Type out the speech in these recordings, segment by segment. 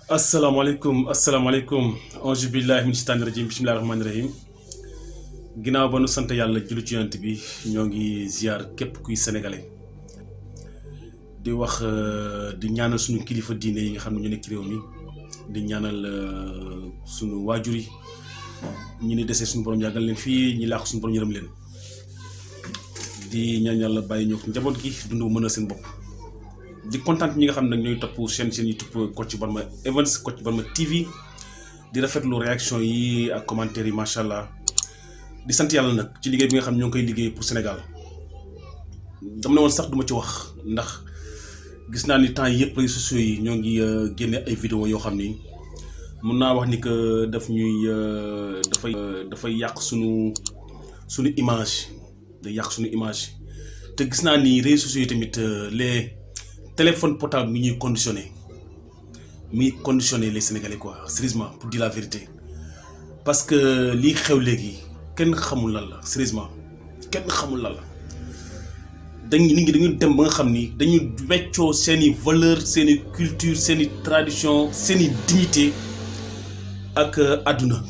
asalaamaaleykum auzu billahi min shaytaani rajim bismillahi rahmaani rahim ginnaaw ba nu sant yàlla julli ci yonent bi ñoo ngi ziar képp kuy sénégalais di wax di ñaanal suñu kilifa diine yi nga xam ne ñu nekk ci réew mi di ñaanal suñu waajur yi ñi ni desee suñu borom yàggal leen fii ñi laax suñu borom yërëm leen di ñaan yàlla bàyyi ñoo njaboot gi dund mën a seen bopp di kontaan ñi nga xam ne nag ñooy topp chaîne YouTube Kocc Barma Events Kocc Barma TV di rafetlu réaction yi ak commentaires yi macha allah di sant yàlla nag ci liggéey bi nga xam ne ñoo ngi koy liggéey pour Sénégal dama ne woon sax duma ci wax ndax gis naa ni temps yëpp réseaux sociaux yi ñoo ngi génne ay vidéo yoo xam ni mun naa wax ni que daf ñuy dafay yàq suñu image day yàq suñu image te gis naa ni réseaux sociaux yi tamit les téléphone portable mi ñuy conditionné les Sénégalais quoi sérieusement pour dire la vérité parce que lii xew léegi kenn xamul lan la sérieusement kenn xamul lan la nit ñi dañuy dem ba nga xam ni dañuy weccoo seeni valeur seeni culture seeni tradition seeni dignité ak àdduna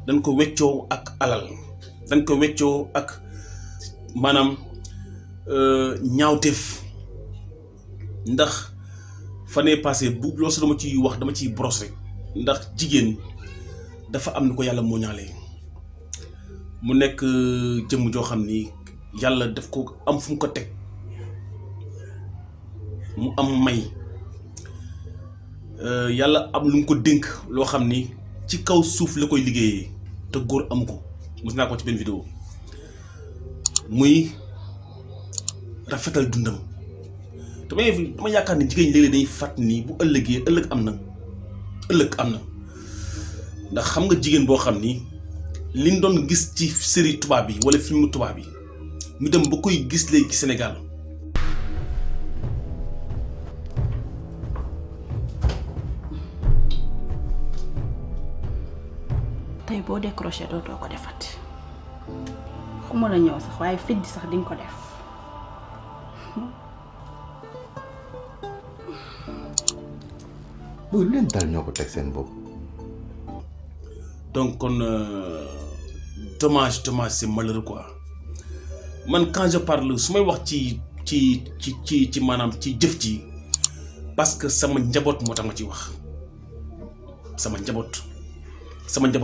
dañ ko weccoo ak alal dañ ko weccoo ak maanaam ñaawteef ndax fanee passé bu loolu dama ciy wax dama ciy brosse rek ndax jigéen dafa am ni ko yàlla moo ñaalee mu nekk jëmm joo xam ni yàlla daf ko am fu mu ko teg mu am may yàlla am lu mu ko dénk loo xam ni ci kaw suuf la koy liggéeyee te góor amu ko mos naa ko ci benn vidéo muy rafetal dundam dama yaakaar ni jigéen ñi léeg-léeg dañuy fàtt ni bu ëllëg am na ndax xam nga jigéen boo xam ni liñ doon gis ci série tubaab bi wala film tubaab bi ñu dem ba koy gis léegi ci Sénégal tey boo décroché dootoo ko defati xuma la ñëw sax waaye fiddi sax di nga ko def bu leen dal ñoo ko teg seen bopp. donc kon dommage c'est malheureux quoi man quand je parle su may wax ci maanaam ci jëf ji parce que sama njaboot moo tax ma ciy wax sama njaboot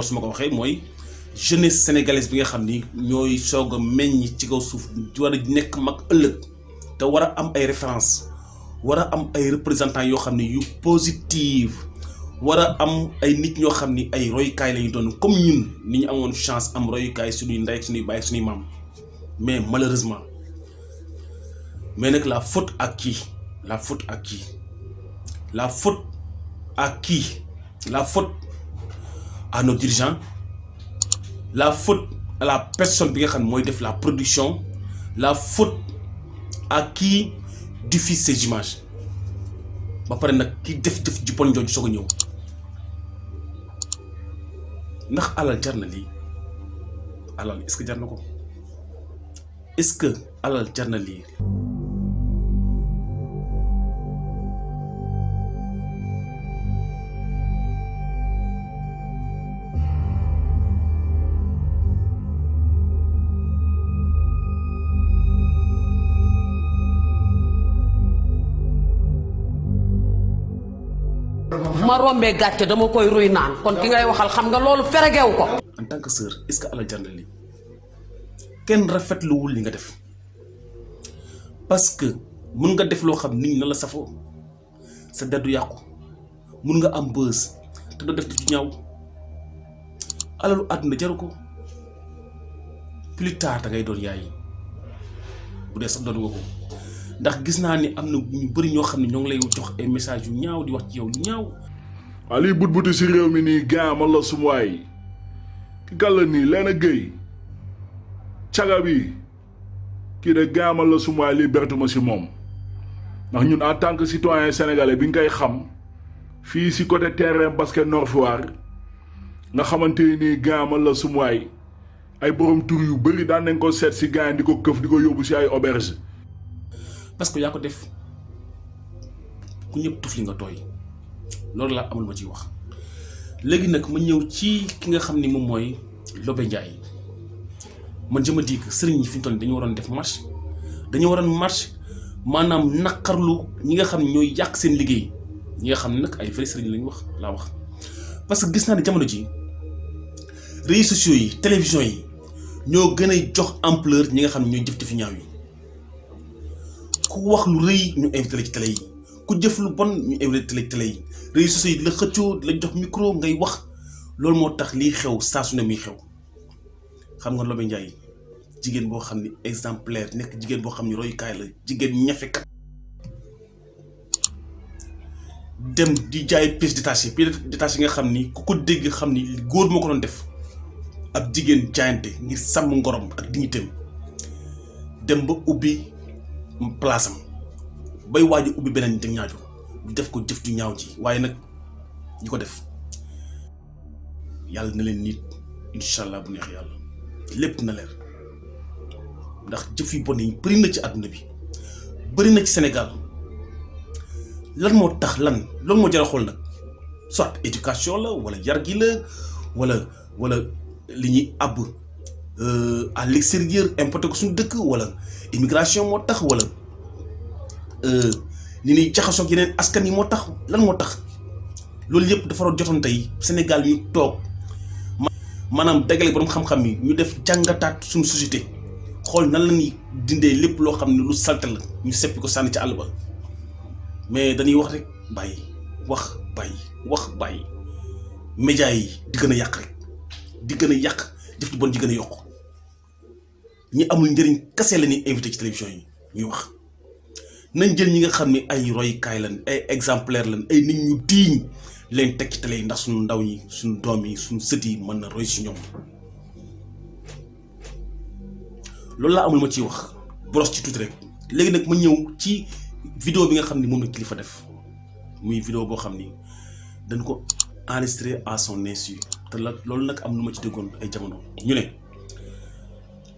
su ma ko waxee mooy jeunesse sénégalaise bi nga xam ni ñooy soog a meññ ci kaw suuf war a nekk mag ëllëg te war a am ay références war a am ay représentants yoo xam ne yu positive war a am ay nit ñoo xam ni ay royukaay lañu doon comme ñun ni ñu amoon chance am royukaay suñuy ndey ak suñuy baay ak suñuy maam mais malheureusement mais nag la faute à qui la faute à nos dirigeants la faute à la personne bi nga xam ne mooy def la production la faute à qui diffuse ces images ba pare nag ki def ji bon jooju soog a ñëw ndax alal jar na lii alal est-ce que jar na ko est-ce que alal jar na lii. ma rombee gàcce dama koy ruy naan kon ki ngay waxal xam nga loolu feregewu ko. en tant que sœur est-ce que alal jar na lii kenn rafetluwul li nga def parce que mun nga def loo xam nit ñi na la safoo sa der du yàqu mun nga am bës te doo def ci ñaaw alalu àdduna jaru ko plus tard da ngay doon yaay bu dee sax doon nga ko ndax gis naa ni am na ñu bëri ñoo xam ne ñoo ngi lay jox ay message yu ñaaw di wax ci yow yu ñaaw. waaw liy but si réew mi nii gaa man la sum waay ki gàll nii Léna Gueye caga bi kii de gaa man la sum waay lii bertuma si moom ndax ñun en tant que citoyen sénégalais bi nga koy xam fii si côté terrain basket Nord Foire nga xamante nii gaa man la sum waay ay borom tur yu bëri daan nañ ko seet si gaa di ko këf di ko yóbbu si ay auberge parce que yaa ko def ku ñëpp tuf li nga tooy loolu laa amul ma ciy wax. léegi nag ma ñëw ci ki nga xam ni moom mooy Lobé Ndiaye man je me dis que sëriñ yi fi ñu toll dañu waroon def marche dañu waroon marche maanaam naqarlu ñi nga xam ne ñooy yàq seen liggéey ñi nga xam ne nag ay vrai sëriñ lañu wax laa wax. parce que gis naa ne jamono ji réseaux sociaux yi télévision yi ñoo gën a jox ampleur ñi nga xam ne ñooy jëf-jëfi ñaaw yi ku wax lu rëy ñu invité la ci télé yi ku jëf lu bon ñu invité la ci télé yi réseaux sociaux yi di la xëccoo di la jox micro ngay wax loolu moo tax liy xew saa su ne muy xew. xam nga Lobé Ndiaye jigéen boo xam ne exemplaire nekk jigéen boo xam ne royukaay la jigéen ñafekat dem di jaay pièces détachées yi nga xam ni ku ko dégg xam ni góor moo ko doon def ab jigéen jaayante ngir sàmm ngorom ak dignitéem dem ba ubbi place am bay waaj a ubbi beneen jëm ñaaju def ko jëf ju ñaaw ji waaye nag ñi ko def yàlla na leen nit incha allah bu neex yàlla lépp na leer ndax jëf yu bon yi bëri na ci àdduna bi bëri na ci Sénégal lan moo tax lan loolu moo jar a xool nag soit éducation la wala yar gi la wala li ñuy àbb à l'extérieur importé ko suñu dëkk wala immigration moo tax wala ni ñuy jaxasoo ak yeneen askan yi moo tax lan moo tax loolu yëpp dafa doon jotoon tey Sénégal ñu toog maanaam dagale borom xam-xam yi ñu def jàngataat suñu société xool nan la ñuy dindee lépp loo xam ne lu salte la ñu seppi ko sànni ci àll ba mais dañuy wax rek bàyyi wax bàyyi média yi di gën a yàq rek di gën a yàq jëf ju bon di gën a yokk ñi amul njëriñ kase la ñuy invité ci télévision yi ñuy wax nañ jël ñi nga xam ne ay royukaay lañ ay exemplaire lañ ay nit ñu diiñ leen teg ci télé yi ndax suñu ndaw ñi suñu doom yi suñu sët yi mën na roy si ñoom loolu laa amul ma ciy wax boros ci tuuti rek. léegi nag ma ñëw ci vidéo bi nga xam ni moom la Kilifeu def muy vidéo boo xam ni dañ ko enregistré à son insu te la loolu nag am lu ma ci déggoon ay jamono ñu ne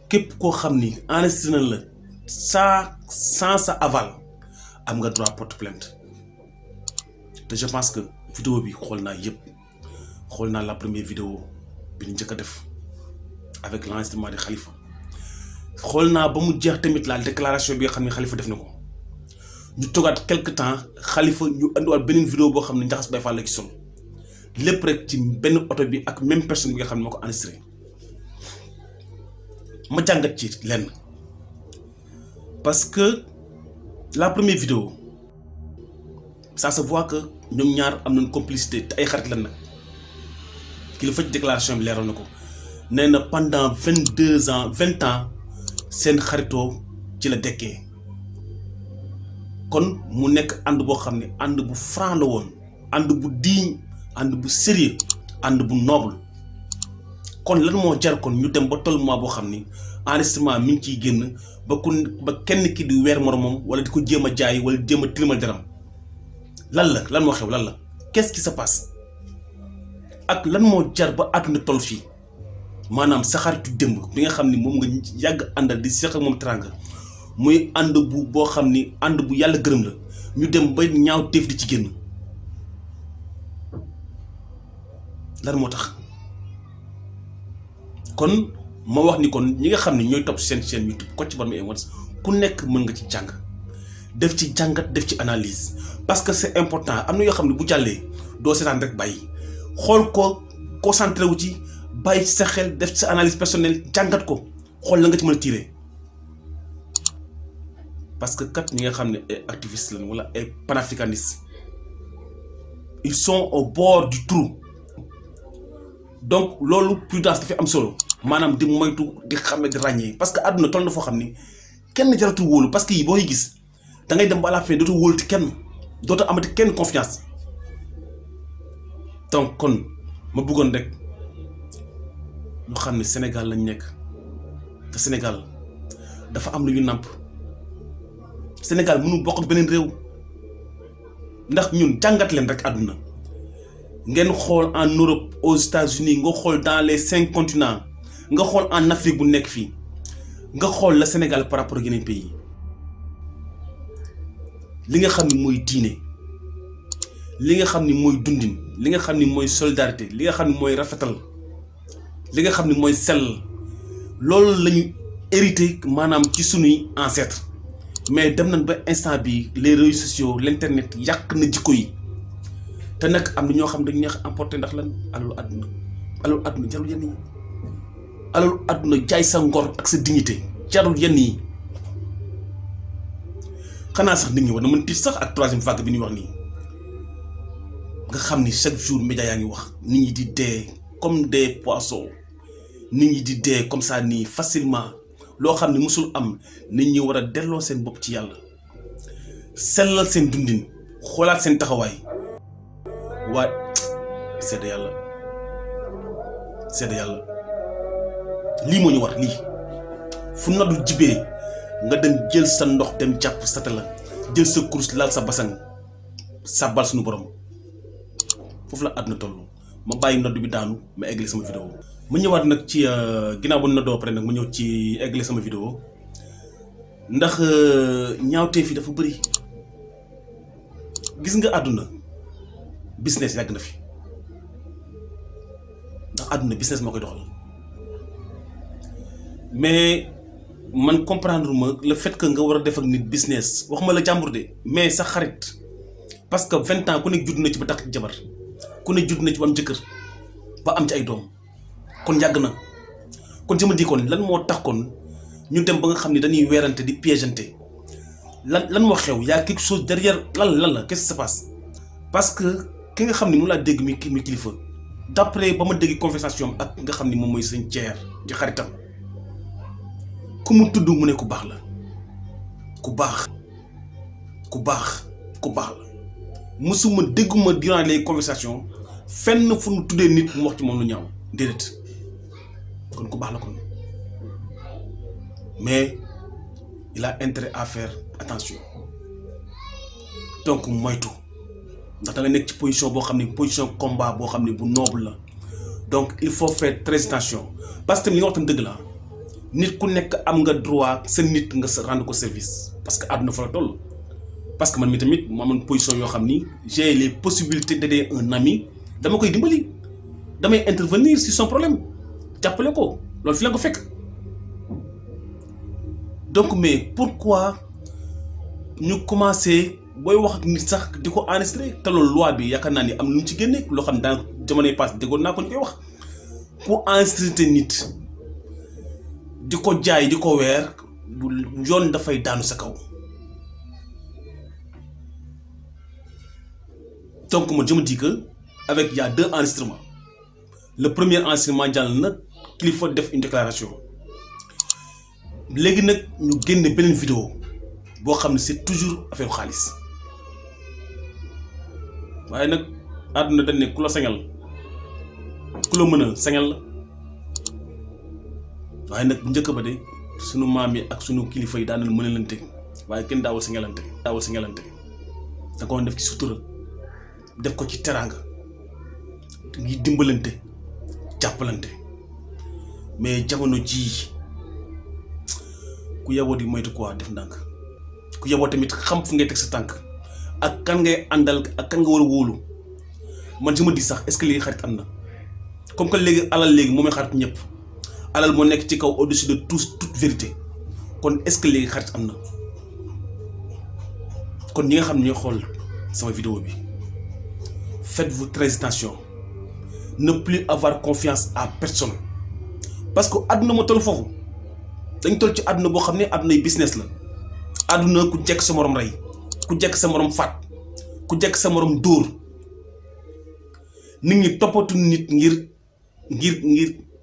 képp koo xam ni enregistré na la sans sa aval am nga droit porte plainte te je pense que vidéo bi xool naa yëpp xool naa la première vidéo bi ñu njëkk a def avec l'enregistrement de Khalifa xool naa ba mu jeex tamit la déclaration bi nga xam ne Khalifa def na ko ñu toogaat quelque temps Khalifa ñu andiwaat beneen vidéo boo xam ne Ndiakhas Baye Fall la ci sol lépp rek ci benn oto bi ak même personne bi nga xam ne moo ko enregistré ma jàngat ci lenn parce que la première vidéo ça se voit que ñoom ñaar am nañ complicité te ay xarit lan nag Kilifeu ci déclaration bi leeral na ko nee na pendant 20 ans seen xaritoo ci la dekkee kon mu nekk ànd boo xam ne ànd bu franc la woon ànd bu digne ànd bu sérieux ànd bu noble kon lan moo jar kon ñu dem ba toll mois boo xam ni enregistrement mi ngi ciy génn ba kenn ki di weer moromam wala di ko jéem a jaay wala jéem a tilimal deram lan moo xew lan la qu'est-ce qui se passe ak lan moo jar ba àdduna toll fii maanaam sa xaritu démb bi nga xam ni moom nga yàgg àndal di seq ak moom teranga muy ànd bu boo xam ni ànd bu yàlla gërëm la ñu dem ba ñaaw téef di ci génn lan moo tax kon ma wax ni kon ñi nga xam ne ñooy topp seen chaîne YouTube Kocc Barma Events ku nekk mën nga ci jàng def ci jàngat def ci analyse parce que c'est important am na yoo xam ne bu jàllee doo seetaan rek bàyyi xool ko concentré wu ci bàyyi ci sa xel def ci sa analyse personnelle jàngat ko xool la nga ci mën a tirer parce que kat ñi nga xam ne ay activistes lañ wala ay panafricanistes ils sont au bord du trou donc loolu prudence dafay am solo maanaam di moytu di xàmme di ràññee parce que àdduna toll na foo xam ni kenn jaratul wóolu parce que yi booy gis da ngay dem ba à la fin dootoo wóoluti kenn dootoo amati kenn confiance donc kon ma bëggoon rek ñu xam ne Sénégal lañ nekk te Sénégal dafa am lu ñu nàmp Sénégal mënu bokk ak beneen réew ndax ñun jàngat leen rek àdduna ngeen xool en Europe aux États-Unis nga xool dans les 5 continents nga xool en Afrique bu nekk fii nga xool la Sénégal par rapport ak yeneen pays li nga xam ne mooy diine li nga xam ni mooy dundin li nga xam ni mooy solidarité li nga xam ni mooy rafetal li nga xam ni mooy sell loolu la ñu hérité maanaam ci sunuy ancêtre mais dem nañ ba instant bi les réseaux sociaux l'internet yàq na jikko yi te nag am na ñoo xam dañu neex emporté ndax lan alalu àdduna jarul yenn yi alalu àdduna jaay sa ngor ak sa dignité jarul yenn yi xanaa sax nit ñi war na mën tiit sax ak troisième vague bi ñuy wax nii nga xam ni chaque jour média yaa ngi wax nit ñi di dee comme des poissons nit ñi di dee comme ça nii facilement loo xam ne musul am nit ñi war a delloo seen bopp ci yàlla sellal seen dundin xoolaat seen taxawaay waaye seede yàlla lii moo ñu war lii fu noddu jibee nga dem jël sa ndox dem jàpp sata la jël sa kurus laal sa basang sàbbal suñu borom foofu la àdduna toll ma bàyyi nodd bi daanu ma eggali sama vidéo ma ñëwaat nag ci ginnaaw bu noddoo pare nag ma ñëw ci eggali sama vidéo ndax ñaawtee fi dafa bëri gis nga àdduna business yàgg na fi ndax àdduna business moo koy doxal mais man comprendre ma le fait que nga war a def ak nit business waxuma la jàmbur de mais sa xarit parce que 20 ans ku ne judd na ci ba takk jabar ku ne judd na ci ba am jëkkër ba am ci ay doom kon yàgg na kon je me dis kon lan moo tax kon ñu dem ba nga xam ne dañuy weerante di piégeante lan moo xew y a quelque chose derrière lan la qu'est-ce qui se passe parce que ki nga xam ne mu laa dégg mi kilifa d'après ba ma dégg conversation ak nga xam ne moom mooy sëñ Thier di xaritam ku mu tudd mu ne ku baax la mësuma dégguma durant les conversations fenn fu mu tuddee nit mu wax ci moom lu ñaaw déedéet kon ku baax la kon mais il a intérêt à faire attention donc moytu ndax da nga nekk ci position boo xam ne position combat boo xam ne bu noble la donc il faut faire très attention parce que li nga wax tam dëgg la nit ku nekk am nga droit sa nit nga sa rendre ko service parce que àdduna fa la toll parce que man mi tamit mu amoon position yoo xam ni j'ai les possibilités d'aider un ami dama koy dimbali damay intervenir sur son problème jàppale ko loolu fi la ko fekk donc mais pourquoi ñu commencé booy wax ak nit sax di ko enregistrer te loolu loi bi yaakaar naa ni am lu mu ci génne loo xam ne daan jamonoy passé déggoon naa ko ñu koy wax pour enregistrer nit di ko jaay di ko weer yoon dafay daanu sa kaw donc moi je me dis que avec il y a 2 enregistrements le premier enregistrement jàll na kilifa def une déclaration léegi nag ñu génne beneen vidéo boo xam ne c'est toujours affaire xaalis waaye nag àdduna dañ ne ku la sañal ku la mën a sañal la waaye nag bu njëkk ba de sunu maam yi ak sunu kilifa yi daan nañ mënalante waaye kenn daawul sañalante da ko def ci sutura def ko ci teraanga ngi dimbalante jàppalante mais jamono jii ku yaboo di moytu quoi def ndànk ku yaboo tamit xam fu ngay teg sa tànk ak kan ngay àndal ak kan nga war a wóolu man je me dis sax est-ce que léegi xarit am na comme que léegi alal léegi moom mooy xarit ñëpp alal moo nekk ci kaw au-dessus de toute vérité kon est-ce que léegi xarit am na kon ñi nga xam ne ñooy xool sama vidéo bi faites-vous très attention ne plus avoir confiance à personne parce que àdduna moo toll foofu dañ toll ci àdduna boo xam ne àdduna yi business la àdduna ku jekk sa morom rey ku jekk sa morom faat ku jekk sa morom dóor nit ñi toppatu nit ngir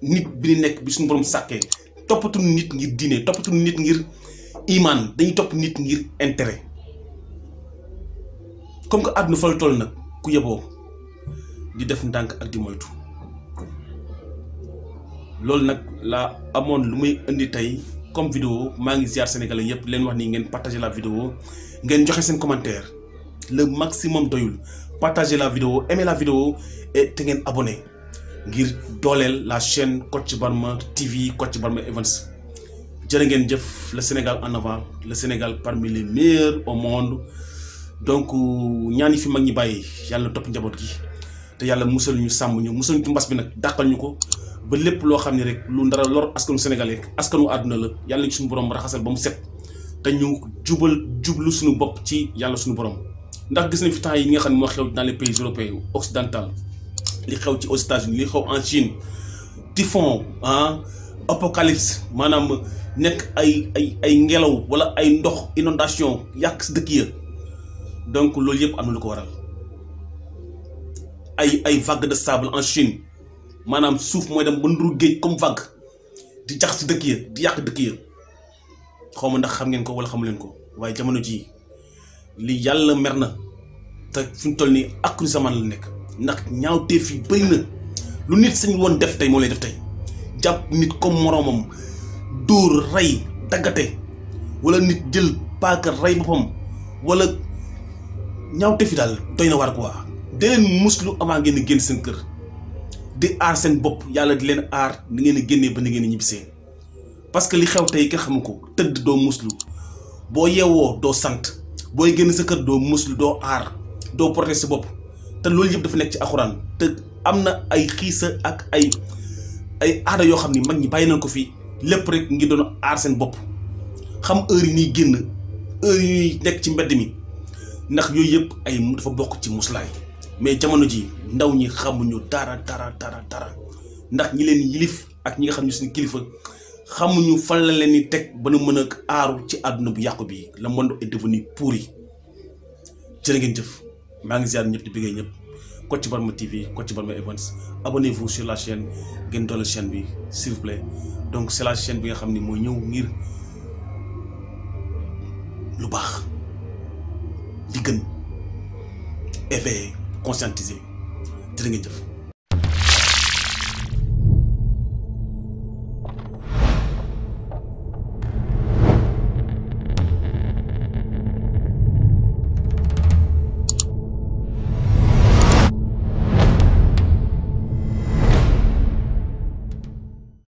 nit bi ni nekk bi suñu borom sàkkee toppatu nit ngir diine toppatu nit ngir iman dañuy topp nit ngir intérêt comme que àdduna fa la toll nag ku yeboo di def ndànk ak di moytu loolu nag laa amoon lu muy indi tey comme vidéo maa ngi ziar sénégalais yépp leen wax nii ngeen partager la vidéo ngeen joxe seen commentaire le maximum doyul partager la vidéo aimer la vidéo et te ngeen abonné ngir dooleel la chaîne Kocc Barma TV Kocc Barma Events jërë ngeen jëf le Sénégal en avant le Sénégal parmi les meilleurs au monde donc ñaan yi fi mag ñi bàyyi yàlla topp njaboot gi te yàlla musal ñu sàmm ñu musal ñu ci mbas bi nag dàqal ñu ko ba lépp loo xam ne rek lu ndara lor askanu sénégalais askanu àdduna la yàlla ñu suñu borom raxasal ba mu set te ñu jublu suñu bopp ci yàlla suñu borom ndax gis nañ fi temps yi nga xam ne moo xew dans les pays européens occidentaux li xew ci aux États-Unis li xew en Chine typhon apocalypse maanaam nekk ay ngelaw wala ay ndox inondation yàq si dëkk ya donc loolu yëpp am na lu ko waral ay vague de sable en Chine maanaam suuf mooy dem ba nduru géej comme vague di jax si dëkk ya di yàq dëkk ya xaw ma ndax xam ngeen ko wala xamu leen ko waaye jamono ji li yàlla mer na te fi mu toll nii akru zaman la nekk ndax ñaawteef yi bëri na lu nit sañ woon def tey moo lay def tey jàpp nit comme moroomam dóor rey daggate wala nit jël paaka rey boppam wala ñaawteef yi daal doy na war quoi di leen muslu avant ngeen génn seen kër di aar seen bopp yàlla di leen aar ni ngeen génnee ba ni ngeen ñibbisee parce que li xew tey kenn xamu ko tëdd doo muslu boo yeewoo doo sant booy génn sa kër doo muslu doo aar doo protéger sa bopp te loolu yëpp dafa nekk ci alxuraan te am na ay xiisa ak ay aada yoo xam ni mag ñi bàyyi nañ ko fi lépp rek ngi doon aar seen bopp xam heure yi ñuy génn heure yi ñuy nekk ci mbedd mi ndax yooyu yëpp ay dafa bokk ci muslaay mais jamono ji ndaw ñi xamuñu dara ndax ñi leen yilif ak ñi nga xam ne suñu kilifa xamuñu fan la leen di teg ba nu mën a aaru ci àdduna bu yàqu bi le monde est devenu pourri jërë ngeen jëf maa ngi ziar ñëpp di bëggee ñëpp Kocc Barma TV Kocc Barma Events abonnez-vous sur la chaîne ngeen doole chaîne bi s'il vous plaît donc c'est la chaîne bi nga xam ne mooy ñëw ngir lu baax li gën éveiller conscientiser jërë ngeen jëf